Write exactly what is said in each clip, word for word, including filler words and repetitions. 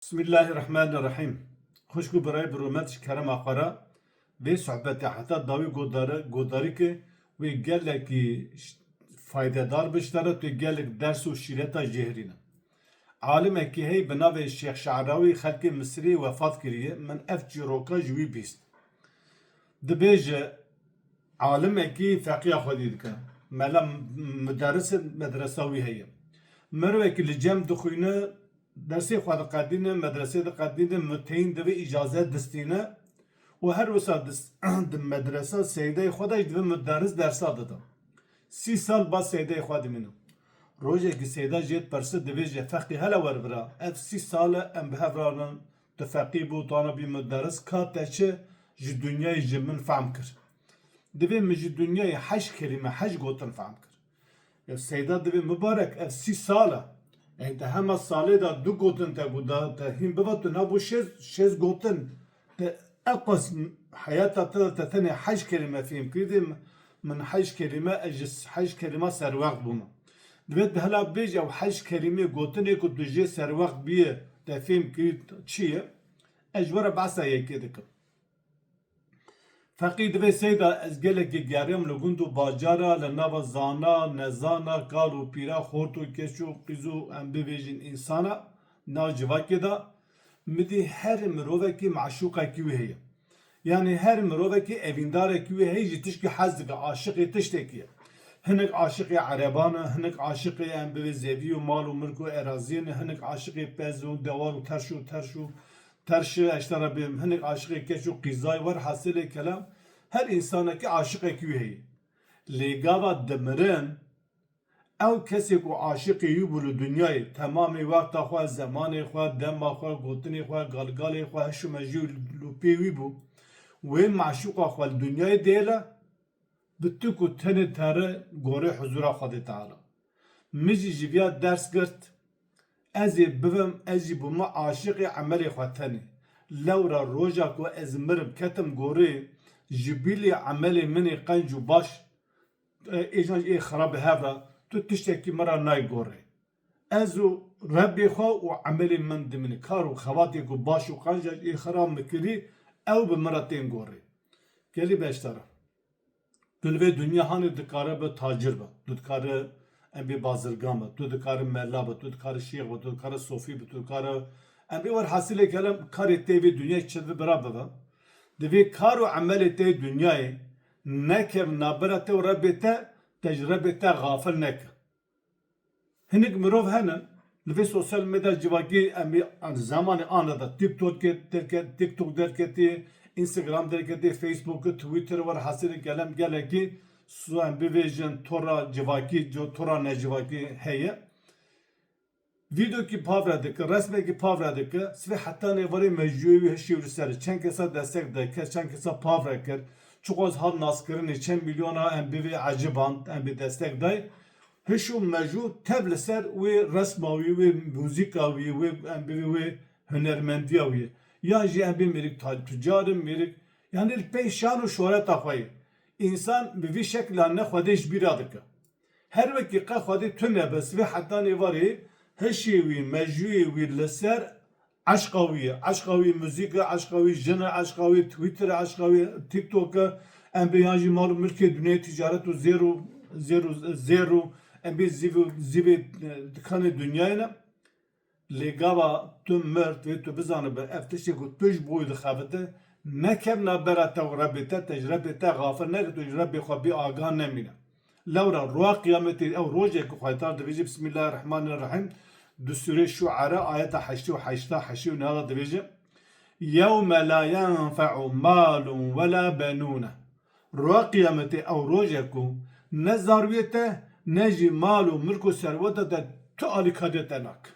Bismillahirrahmanirrahim. Xwişk û birayê bi rûmet ji kerema xwe re vê sohbetê heta dawî godare-, godarî ke wê gelekî ş-, faydedar be ji te re, tu gelek ders û şîreta jêhirîne. Alimekî heyî bi navê Şêx Şe'rawî xelkê Misirî wefat kiriye, min ev çîroka ji wî bîst. Dibêje, alimekî feqiya xwedî dike. Mela muderrisê medresa wî heye. Mirovekî li cem dixwîne, dersê xwe diqedîne, medresê diqedîne, muteyîn divê îcazet distîne û her wisa dis-, di medresa seydayê xwe de jî divê muderris dersa dida. Sî sal ba seydayê xwe dimîne. Rojekî seyda jê dipirse, dibêje, feqî hele wer bira, ev sî sal e em bi hev re ne, tu feqî bû, tu ana bî muderris, ka te çi ji dinyayê ji min fehm kir? Divê min ji dinyayê heşt kelîme, heşt gotin fehm kir. Ya seyda divê mibarek, ev sî sal e. Ey te hema salê de du gotin te got, da te hîn biva tu nabû şêst, şêst gotin. Te eqas heyata te de te tenê heşt kelîme fêm kirî, min heşt kelîme, ez ji heşt kelîma serwext bûme. Divê tu hela bêj ew heşt kelîmê gotinê ku tu jê serwext bîye te fêm kirî çi ye? Ez ji we re behsa yekê dikim. Feqî divê seyda ez gelekî geriyam li gund û bacara, li nava zana, nezana, kal û pîra, xort û keç û qîz û em bibêjin însana nav civakê de. Min dî her mirovekî meşûqekî wî heye. Yanî her mirovekî evîndarekî wî heye, ji tişkî hez dike, aşiqê tiştekî ye. Hinek aşiqê ereban e, hinek aşiqê em bivê zevî û mal û milk û eraziyê ne, hinek aşiqê pez û dewar û terş û terş û terş e, eştera bêm, hinek aşiqê keç û qîzay, werhasilê kelam, her însanekî aşiqekî wî heye. Lê gava dimirin, ew kesê ku aşiqê wî bû li dinyayê, temamê wexta xwe, zemanê xwe, dema xwe, gotinê xwe, galgalê xwe, hiş û mejî û lûpê wî bû, wê meşûqa xwe li dinyayê dihêle, bi tu ku tenê tere gorê huzûra Xwedê Teala. Min jî ji viya ders girt, ez ê bivim, ez jî bûme aşiqê emelê xwe tenê. Lewra roja ku ez mirim ketim gorê, ji bîlî emelê min ê qenc û baş, e, êjan jî ê xirab bi hev re, tu tiştekî min re nayê gorê. Ez û Rebbê xwe û emelê min dimîne. Kar û xebatê ku baş û qenc e ê xirab min kirî, ew bi min re tên gorê. Gelî beşdar e. Tu li vê dinya hanê dikare bi tacir be. Tu dikare em bê bazirgan be. Tu dikare mela be. Tu dikare şêx be. Tu dikare sofî be. Tu dikare em bê werhasilê kelam karê tê vê dinyayê çi divê bira bibe. Divê kar û emelê tê dinyayê nekevin navbera te û Rebbê te, te ji Rebbê te xafil neke. Hinek mirov hene, li vê sosyal medya civakî em ê, em zemanê ana de TikTok derke-, TikTok derketî, Instagram derketî, Facebook, Twitter, werhasilê kelem gelekî su-, em bivêjin tora civakî, co-, tora necivakî heye. Vîdeokî pavre dike, resmekî pavre dike, sibê hetanê varê mejûyê wî hişî wî li ser. Çend kesa destek da, kes çend kesa pavre kir, çiqas hat naskirinê, çend milyona em bivê eciband, em bê destek day. Hiş û mejû tev li ser wê resma wî, wê muzîka wî, wê em bivê wê hunermendiya wî. Yan jî em bê mêrik ta-, tucar in, mêrik, yanî li pey şan û şohreta xwe yê. Însan bi vî şekla ne Xwedê ji bîra dike. Her wekî qe Xwedê tune be, sibê hetanê varê hişê wî, mejûyê wî li ser eşqa wî ye. Eşqa wî muzîk e, eşqa wî jin e, eşqa wî Twitter e, eşqa wî TikTok e. Em bê yan jî mal û milkê dinyayê, ticaret û zêr û, zêr û, zêr û, em bê zîv û, zîvê, e, dikanê dinyayê ne. Lê gava tu mir, divê tu bizanibe, ev tiştê ku tu ji bo wî dixebite, nekevna bera te û Rebbê te, te ji Rebbê te xafil neke, tu ji Rebbê xwe bê agah nemîne. Lewra roja qiyametê, ew rojê ku Xwedê Teala dibêje, Bismillahirrahmanirrahim, di sûrê Şuara ayeta heştê û heşta, heştê û nehê de dibêje, Yewme la yenfe'u malun ve la benûne. Roja qiyametê ew rojê ku ne zarwiyê te, ne jî mal û milk û serweta te tu alîkariyê te nake.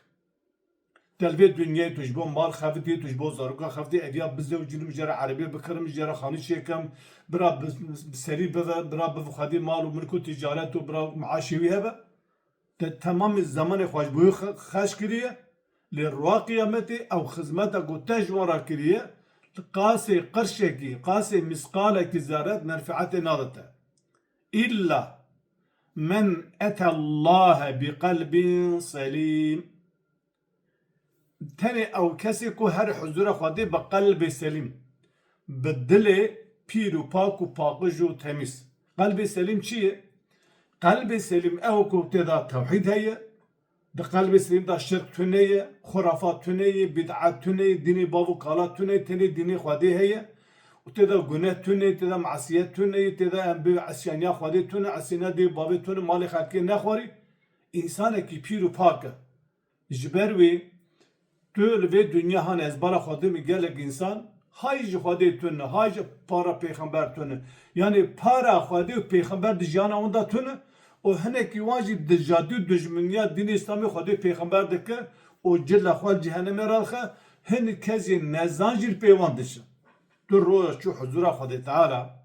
Te li vê dinyayê tu ji bo mal xebitî, tu ji bo zaroka xebitî, ev ya bizewicînim, jê re erebê bikirim, jê re xanî çêkim, bira bi, bi serî bive, bira bive xwedî mal û milk û ticaret û bira meaşê wî hebe. Te temamê zemanê xwe ji bo wî xe-, xerc kiriye, lê roja qiyametê ew xizmeta ku te ji wan re kiriye, qasê qirşekî, qasê misqalekî zerret menfeetê nade te. Îlla men etallahe bi qelbin selîm. Tenê ew kesê ku her huzura Xwedê bi qelbê selîm, bi dilê pîr û pak û paqij û temîz. Qelbê selîm çi ye? Qelbê selîm ew ku tê de tewhîd heye, di qelbê selîm de şirk tune ye, xurafat tune ye, bid'at tune ye, dînê bav û kala tune ye, tenê dînê Xwedê heye û tê de guneh tune ye, tê de mesiyet tune ye, tê de em bi esiyaniya Xwedê tune, esiyaniya dê bavê tune, malê xelkê nexwarî. Însanekî pîr û pak e. Ji ber wê tu li vê dinya hane ez bala Xwedê min gelek însan hay ji Xwedê tune, hay ji para pêxember tune. Yanî para Xwedê û pêxember di jiyana wan de tune û hinekî wan jî di jadû dijminiya dînê Îslamê Xwedê pêxember dike û cila xwe li cehenemê radixe, hin kes jî nezan jî li pê wan diçe. Tu roja çû huzura Xwedê Teala,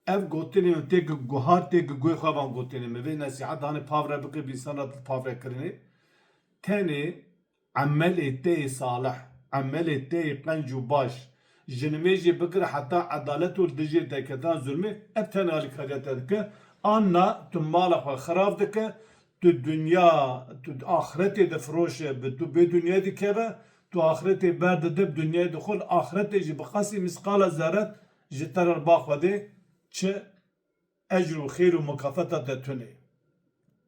ev gotinê min tê ki guhar, tê ki guhê xwe van gotinê min. Vê nesîhet hanê pavre bike bi însana pavre kirinê. Tenê emelê te yê salih, emelê te yê qenc û baş, ji nimêjê bigire heta edalet û li dijê derketina zulmê, ev tenê alîkariya te dike. Anna tu mala xwe xirab dike, tu dinya, tu axretê difiroşe, bi tu bê dinyayê dikeve, tu axretê berdide, bi dinyayê dixwe, li axretê jî bi qasî misqala zerret ji te re li ba Xwedê çi ecr û xêr û mukafata te tune ye.